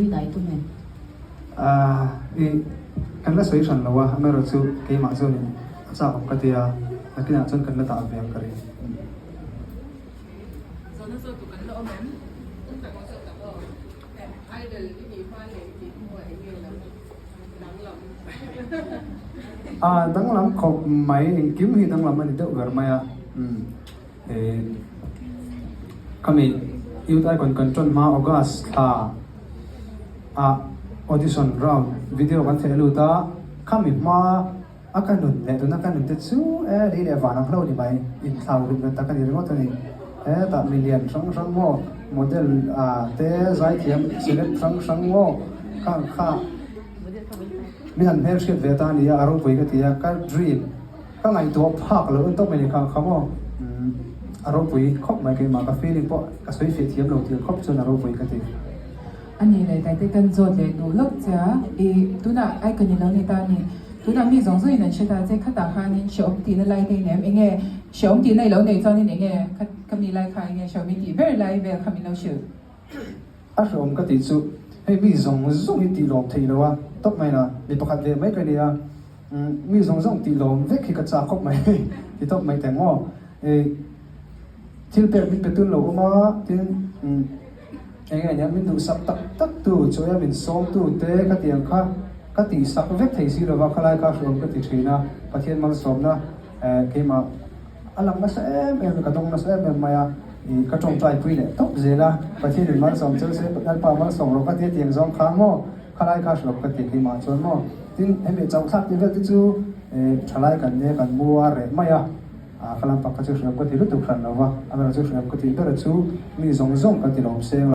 hi dah i tum em? Ahh i kan la sawi hran lo a, amaherawh chu keimah chuanin a chak awm ka ti a, nakinah chuan kan la dah ve ang ka ring. Zawhna zawt tu kan la awm em? Idol i tih hma leh i tih hnuah eng nge lo danglam? Ahh danglam khawp mai, engkim hi danglam a ni deuh ber mai a, umm. Khami Youth Icon kan ṭawn hma August thla ah audition round video kan theih lut a, khami hma a ka nun leh tuna ka nun te chu e lei leh van ang hlo ni mai, inthlau rit ve tak a ni ringawt a ni. Hetah milian hrang hrang maw model ah te zaithiam celeb hrang hrang maw khang kha min han hmelhriat ve ta a ni a, a ropui ka ti a, ka dream. Ka ngaihtuah phak loh en tawp mai ni kha kha maw umm a ropui khawp mai keimah ka feeling pawh ka sawi fiah thiam lo tir khawp chuan a ropui ka ti. A ni leh Taite kan zawt leh duh lawk che a, i tunah icon i lo ni ta a ni, tunah mi zawng zawngin an hre ta che, khatah khanin hrehawm tihna lai te i nei em, enge hrehawm tihna i lo neih chuanin enge kha ka mi lai kha enge hrehawm i tih ber lai vel kha min lo hrilh. A hrehawm ka tih chu hei mi zawng zawng hi tih lawm theih lo a tawp mai na, mi pakhat ve mai ka ni a. Mi zawng zawng tih lawm vek hi ka chak khawp mai ti tawp mai teh maw. Thil pek min pe tun lo awm a, tin eng nge nia min duhsak tak tak tu chawi a min sawm tu te ka ti ang kha ka tihsak vek thei si lova khalai kha hruam ka ti thin a, Pathian malsawmna keimah a lang nasa em em ka dawng nasa em em mai a, ka tawngtai pui leh tawp zel a, Pathian in malsawm cheu se Lalpa malsawm rawh ka ti a tiang zawng kha maw. Khalai kha hrelawk ka ti keimah chuan maw? Tin, hemi chauh thlak tih vel te chu thalai kan nia kan mu a reh mai a, kha lam pak kha chu hrelawk ka ti lutuk hran lo va, amaherawhchu hrelawk ka tih ber chu mi zawng zawng ka ti lawm seng lo.